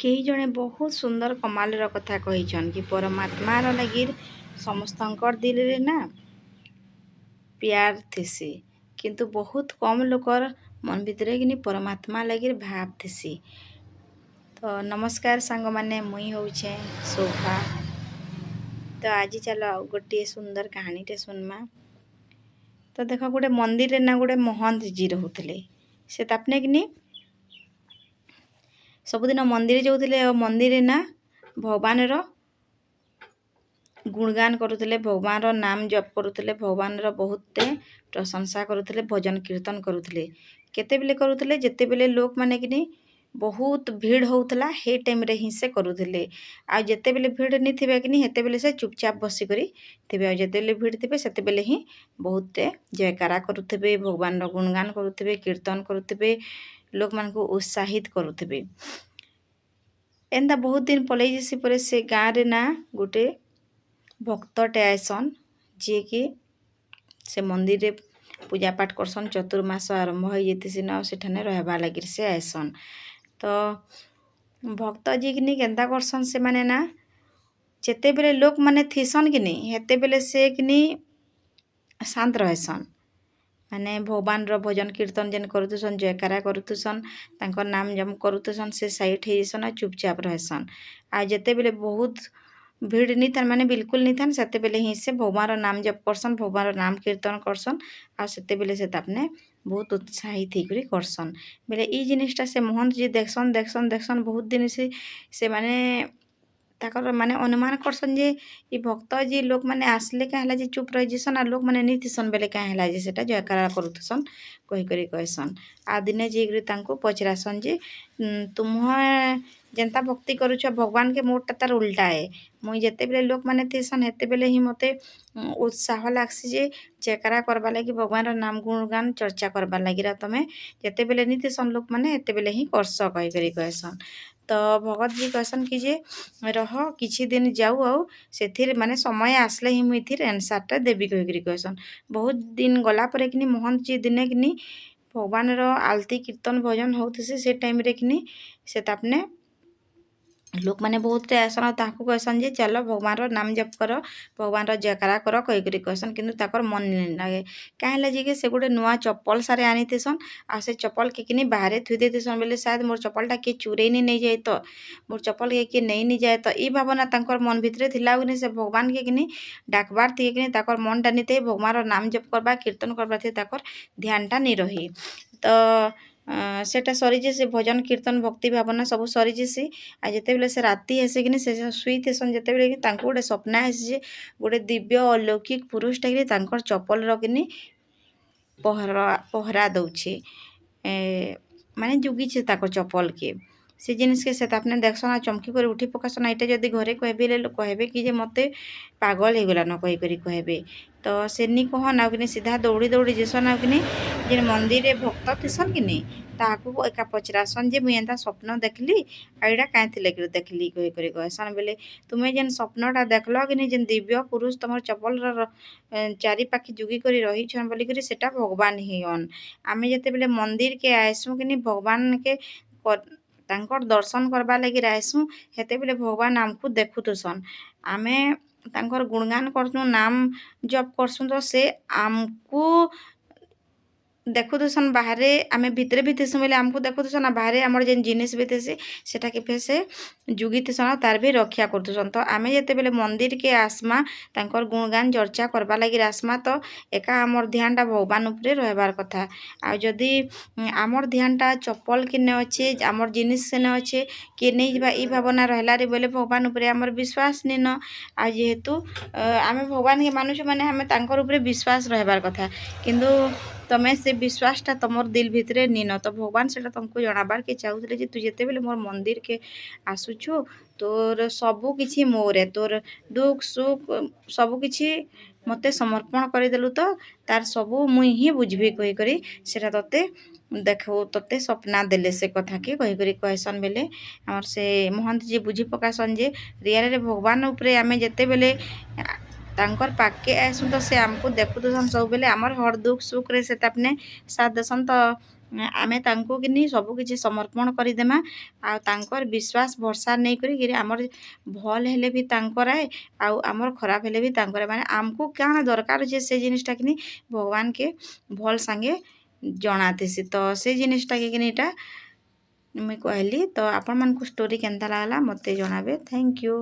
କେହି ଜଣେ ବହୁତ ସୁନ୍ଦର କମାଲର କଥା କହିଛନ୍ କି ପରମାତ୍ମାର ଲାଗି ସମସ୍ତଙ୍କର ଦିଲ୍ରେ ନା ପ୍ୟାର୍ ଥିସି, କିନ୍ତୁ ବହୁତ କମ୍ ଲୋକର ମନ ଭିତରେ କିନି ପରମାତ୍ମା ଲାଗି ଭାବ ଥିସି। ତ ନମସ୍କାର ସାଙ୍ଗମାନେ, ମୁଇଁ ହଉଛେଁ ଶୋଭା। ତ ଆଜି ଚାଲ ଆଉ ଗୋଟିଏ ସୁନ୍ଦର କାହାଣୀଟେ ଶୁନ୍ମା। ତ ଦେଖ, ଗୋଟେ ମନ୍ଦିରରେ ନା ଗୋଟେ ମହନ୍ତ ଜି ରହୁଥିଲେ। ସେ ତାପନେ କିନି ସବୁଦିନ ମନ୍ଦିର ଯାଉଥିଲେ ଆଉ ମନ୍ଦିରରେ ନା ଭଗବାନର ଗୁଣଗାନ କରୁଥିଲେ, ଭଗବାନର ନାମ ଜପ କରୁଥିଲେ, ଭଗବାନର ବହୁତଟେ ପ୍ରଶଂସା କରୁଥିଲେ, ଭଜନ କୀର୍ତ୍ତନ କରୁଥିଲେ। କେତେବେଲେ କରୁଥିଲେ? ଯେତେବେଲେ ଲୋକମାନେ କିନି ବହୁତ ଭିଡ଼ ହଉଥିଲା, ହେ ଟାଇମ୍ରେ ହିଁ ସେ କରୁଥିଲେ। ଆଉ ଯେତେବେଲେ ଭିଡ଼ ନି ଥିବେ କିନି, ହେତେବେଲେ ସେ ଚୁପଚାପ ବସିକରି ଥିବେ। ଆଉ ଯେତେବେଲେ ଭିଡ଼ ଥିବେ, ସେତେବେଲେ ହିଁ ବହୁତଟେ ଜୟକାରା କରୁଥିବେ, ଭଗବାନର ଗୁଣଗାନ କରୁଥିବେ, କୀର୍ତ୍ତନ କରୁଥିବେ, ଲୋକମାନଙ୍କୁ ଉତ୍ସାହିତ କରୁଥିବେ। ଏନ୍ତା ବହୁତ ଦିନ ପଲେଇ ଯାଇସି ପରେ ସେ ଗାଁରେ ନା ଗୋଟେ ଭକ୍ତଟେ ଆଏସନ୍, ଯିଏକି ସେ ମନ୍ଦିରରେ ପୂଜାପାଠ କରସନ୍। ଚତୁର୍ମାସ ଆରମ୍ଭ ହେଇଯାଇଥିସି ଆଉ ସେଠାନେ ରହେବାର୍ ଲାଗି ସେ ଆଏସନ୍। ତ ଭକ୍ତ ଯିଏକିନି କେନ୍ତା କରସନ୍ ସେମାନେ ନା, ଯେତେବେଲେ ଲୋକମାନେ ଥିସନ୍ କିନି, ହେତେବେଲେ ସେ କିନି ଶାନ୍ତ ରହେସନ୍। ମାନେ ଭଗବାନର ଭଜନ କୀର୍ତ୍ତନ ଯେନ୍ କରୁଥିସନ୍, ଜୟକାରା କରୁଥିସନ୍, ତାଙ୍କର୍ ନାମ ଜପ କରୁଥିସନ୍, ସେ ସାଇଟ୍ ହେଇଯାଇସନ୍ ଆଉ ଚୁପଚାପ ରହେସନ୍। ଆଉ ଯେତେବେଲେ ବହୁତ ଭିଡ଼ ନିଥାନ୍, ମାନେ ବିଲକୁଲ ନିଥାନ୍, ସେତେବେଲେ ହିଁ ସେ ଭଗବାନର ନାମ ଜପ କରସନ୍, ଭଗବାନର ନାମ କୀର୍ତ୍ତନ କରସନ୍। ଆଉ ସେତେବେଲେ ସେ ତାପ୍ନେ ବହୁତ ଉତ୍ସାହିତ ହେଇକରି କରସନ୍। ବେଲେ ଇ ଜିନିଷଟା ସେ ମହନ୍ତ ଯିଏ ଦେଖସନ୍, ଦେଖସନ୍, ଦେଖସନ୍ ବହୁତ ଦିନ, ସେ ସେମାନେ ତାକର୍ ମାନେ ଅନୁମାନ କରସନ୍ ଯେ ଇ ଭକ୍ତ ଯେ ଲୋକମାନେ ଆସିଲେ କାଁ ହେଲା ଯେ ଚୁପ୍ ରହିଯିସନ୍, ଆଉ ଲୋକମାନେ ନି ଥିସନ୍ ବେଲେ କାଁ ହେଲା ଯେ ସେଟା ଜୟକାରା କରୁଥିସନ୍ କହିକରି କହେସନ୍। ଆଉ ଦିନେ ଯାଇକରି ତାଙ୍କୁ ପଚରାସନ୍ ଯେ ତୁମେ ଯେନ୍ତା ଭକ୍ତି କରୁଛ ଭଗବାନକେ, ମୋର୍ଟା ତାର୍ ଉଲ୍ଟା ଏ। ମୁଇଁ ଯେତେବେଲେ ଲୋକମାନେ ଥିସନ୍, ହେତେବେଲେ ହିଁ ମତେ ଉତ୍ସାହ ଲାଗ୍ସି ଯେ ଜୟକାରା କର୍ବାର୍ ଲାଗି, ଭଗବାନର ନାମ ଗୁଣଗାନ ଚର୍ଚ୍ଚା କର୍ବାର୍ ଲାଗି। ତମେ ଯେତେବେଲେ ନି ଥିସନ୍ ଲୋକମାନେ, ହେତେବେଲେ ହିଁ କର୍ସ କହିକରି କହେସନ୍। ତ ଭଗତ ଜି କହେସନ୍ କି ଯେ ରହ, କିଛି ଦିନ ଯାଉ, ଆଉ ସେଥିରେ ମାନେ ସମୟ ଆସିଲେ ହିଁ ମୁଇଁ ଏଥିର୍ ଆନ୍ସର୍ଟା ଦେବି କହିକରି କହେସନ୍। ବହୁତ ଦିନ ଗଲା ପରେ କିନି ମହନ୍ତ ଜି ଦିନେ କିନି ଭଗବାନର ଆଳତି, କୀର୍ତ୍ତନ, ଭଜନ ହଉଥିସି, ସେ ଟାଇମ୍ରେ କିନି ସେ ତାପ୍ନେ ଲୋକମାନେ ବହୁତଟେ ଆଏସନ୍ ଆଉ ତାହାକୁ କହେସନ୍ ଯେ ଚାଲ, ଭଗବାନର ନାମ ଜପ କର, ଭଗବାନର ଜୟକାରା କର କହିକରି କହେସନ୍। କିନ୍ତୁ ତାକର୍ ମନ୍ ନାଇଁ ଲାଗେ। କାଁ ହେଲା ଯେ କି ସେ ଗୋଟେ ନୂଆ ଚପଲ ସାରେ ଆନିଥିସନ୍ ଆଉ ସେ ଚପଲକେ କିନି ବାହାରେ ଥୁଇ ଦେଇଥିସନ୍। ବେଲେ ସାୟଦ୍ ମୋର୍ ଚପଲଟା କିଏ ଚୁରେଇ ନି ନେଇଯାଏ ତ, ମୋର୍ ଚପଲକେ କିଏ ନେଇ ନି ଯାଏ ତ, ଇ ଭାବନା ତାଙ୍କର୍ ମନ୍ ଭିତରେ ଥିଲା। ଆଉ କିନି ସେ ଭଗବାନକେ କିନି ଡାକବାର୍ ଥି କିନି ତାକର୍ ମନ୍ଟା ନି ଥାଇ, ଭଗବାନର ନାମ ଜପ କରବା, କୀର୍ତ୍ତନ କରବାର୍ ଥି ତାକର୍ ଧ୍ୟାନଟା ନି ରହି। ତ ସେଟା ସରିଯାଏସି, ଭଜନ, କୀର୍ତ୍ତନ, ଭକ୍ତି ଭାବନା ସବୁ ସରିଯିସି। ଆଉ ଯେତେବେଲେ ସେ ରାତି ହେସି କିନି, ସେ ଶୁଇଥିସନ୍ ଯେତେବେଲେ କି ତାଙ୍କୁ ଗୋଟେ ସ୍ୱପ୍ନ ଆଏସି ଯେ ଗୋଟେ ଦିବ୍ୟ ଅଲୌକିକ ପୁରୁଷଟା କିନି ତାଙ୍କର୍ ଚପଲର କିନି ପହରା ପହରା ଦଉଛେ, ମାନେ ଜୁଗିଛେ ତାକର୍ ଚପଲକେ। ସେ ଜିନିଷ୍କେ ସେ ତାପ୍ନେ ଦେଖସନ୍ ଆଉ ଚମକି କରି ଉଠି ପକାସନ୍। ଏଇଟା ଯଦି ଘରେ କହିବେ ହେଲେ କହିବେ କି ଯେ ମତେ ପାଗଲ ହେଇଗଲାନ କହିକରି କହିବେ। ତ ସେ ନି କହନ୍ ଆଉ କିନି ସିଧା ଦୌଡ଼ି ଦୌଡ଼ି ଯେସନ୍ ଆଉ କିନି ଯେନ୍ ମନ୍ଦିରରେ ଭକ୍ତ ଥିସନ୍ କିନି, ତାହାକୁ ଏକା ପଚରାସନ୍ ଯେ ମୁଇଁ ଏନ୍ତା ସ୍ୱପ୍ନ ଦେଖିଲି ଆଉ ଏଇଟା କାଇଁ ଥିଲେ କିରି ଦେଖିଲି କହିକରି କହେସନ୍। ବେଲେ ତୁମେ ଯେନ୍ ସ୍ୱପ୍ନଟା ଦେଖଲ କିନି, ଯେନ୍ ଦିବ୍ୟ ପୁରୁଷ ତମର ଚପଲର ଚାରିପାଖେ ଜୁଗି କରି ରହିଛନ୍ ବୋଲିକରି, ସେଟା ଭଗବାନ ହେଇଅନ୍। ଆମେ ଯେତେବେଲେ ମନ୍ଦିରକେ ଆଏସୁଁ କିନି, ଭଗବାନକେ ତାଙ୍କର୍ ଦର୍ଶନ କର୍ବାର୍ ଲାଗି ଆଏସୁଁ, ହେତେବେଲେ ଭଗବାନ ଆମକୁ ଦେଖୁଥିସନ୍। ଆମେ ତାଙ୍କର୍ ଗୁଣଗାନ କରସୁଁ, ନାମ ଜପ କରସୁଁ, ତ ସେ ଆମକୁ ଦେଖୁଥିସନ୍। ବାହାରେ ଆମେ ଭିତରେ ବି ଥିସୁଁ ବେଲେ ଆମକୁ ଦେଖୁଥିସନ୍, ଆଉ ବାହାରେ ଆମର୍ ଯେନ୍ ଜିନିଷ୍ ବି ଥିସି, ସେଟାକେ ଫେର୍ ସେ ଜୁଗିଥିସନ୍ ଆଉ ତାର୍ ବି ରକ୍ଷା କରୁଥିସନ୍। ତ ଆମେ ଯେତେବେଲେ ମନ୍ଦିରକେ ଆସ୍ମା, ତାଙ୍କର୍ ଗୁଣଗାନ ଚର୍ଚ୍ଚା କର୍ବାର୍ ଲାଗି ଆସ୍ମା, ତ ଏକା ଆମର୍ ଧ୍ୟାନଟା ଭଗବାନ ଉପରେ ରହିବାର୍ କଥା। ଆଉ ଯଦି ଆମର୍ ଧ୍ୟାନଟା ଚପଲ କିନେ ଅଛେ, ଆମର୍ ଜିନିଷ୍ ସେନେ ଅଛେ, କିଏ ନେଇଯିବା, ଇ ଭାବନା ରହିଲାରେ ବୋଇଲେ ଭଗବାନ ଉପରେ ଆମର୍ ବିଶ୍ୱାସ ନିନ। ଆଉ ଯେହେତୁ ଆମେ ଭଗବାନକେ ମାନୁଛୁ, ମାନେ ଆମେ ତାଙ୍କର୍ ଉପରେ ବିଶ୍ୱାସ ରହିବାର୍ କଥା। କିନ୍ତୁ ତମେ ସେ ବିଶ୍ୱାସଟା ତମର୍ ଦିଲ୍ ଭିତରେ ନିନ। ତ ଭଗବାନ ସେଟା ତମକୁ ଜଣାବାର୍କେ ଚାହୁଁଥିଲେ ଯେ ତୁ ଯେତେବେଲେ ମୋର୍ ମନ୍ଦିରକେ ଆସୁଛୁ, ତୋର ସବୁ କିଛି ମୋରେ, ତୋର ଦୁଃଖ ସୁଖ ସବୁ କିଛି ମତେ ସମର୍ପଣ କରିଦେଲୁ, ତ ତାର୍ ସବୁ ମୁଇଁ ହିଁ ବୁଝିବି କହିକରି ସେଟା ତତେ ଦେଖ, ତତେ ସ୍ୱପ୍ନା ଦେଲେ ସେ କଥାକେ କହିକରି କହେସନ୍। ବେଲେ ଆମର୍ ସେ ମହନ୍ତ ଯିଏ ବୁଝି ପକାସନ୍ ଯେ ରିଆଲରେ ଭଗବାନ ଉପରେ ଆମେ ଯେତେବେଲେ ତାଙ୍କର୍ ପାଖ୍କେ ଆଏସୁଁ, ତ ସେ ଆମକୁ ଦେଖୁଥିସନ୍ ସବୁବେଲେ, ଆମର୍ ହର୍ ଦୁଃଖ ସୁଖରେ ସେ ତାପ୍ନେ ସାଥ୍ ଦେସନ୍। ତ ଆମେ ତାଙ୍କୁ କିନି ସବୁ କିଛି ସମର୍ପଣ କରିଦେମା ଆଉ ତାଙ୍କର୍ ବିଶ୍ୱାସ ଭରସା ନେଇକରି କିରି ଆମର୍ ଭଲ୍ ହେଲେ ବି ତାଙ୍କର୍ ଆଏ ଆଉ ଆମର୍ ଖରାପ୍ ହେଲେ ବି ତାଙ୍କର୍ ମାନେ ଆମ୍କୁ କାଣା ଦରକାର୍ ଅଛେ ସେ ଜିନିଷ୍ଟା କିନି ଭଗବାନ୍କେ ଭଲ୍ ସାଙ୍ଗେ ଜଣାଥିସି। ତ ସେ ଜିନିଷ୍ଟାକେ କିନି ଇଟା ମୁଇଁ କହେଲି। ତ ଆପଣମାନଙ୍କୁ ଷ୍ଟୋରି କେନ୍ତା ଲାଗ୍ଲା, ମୋତେ ଜଣାବେ। Thank you.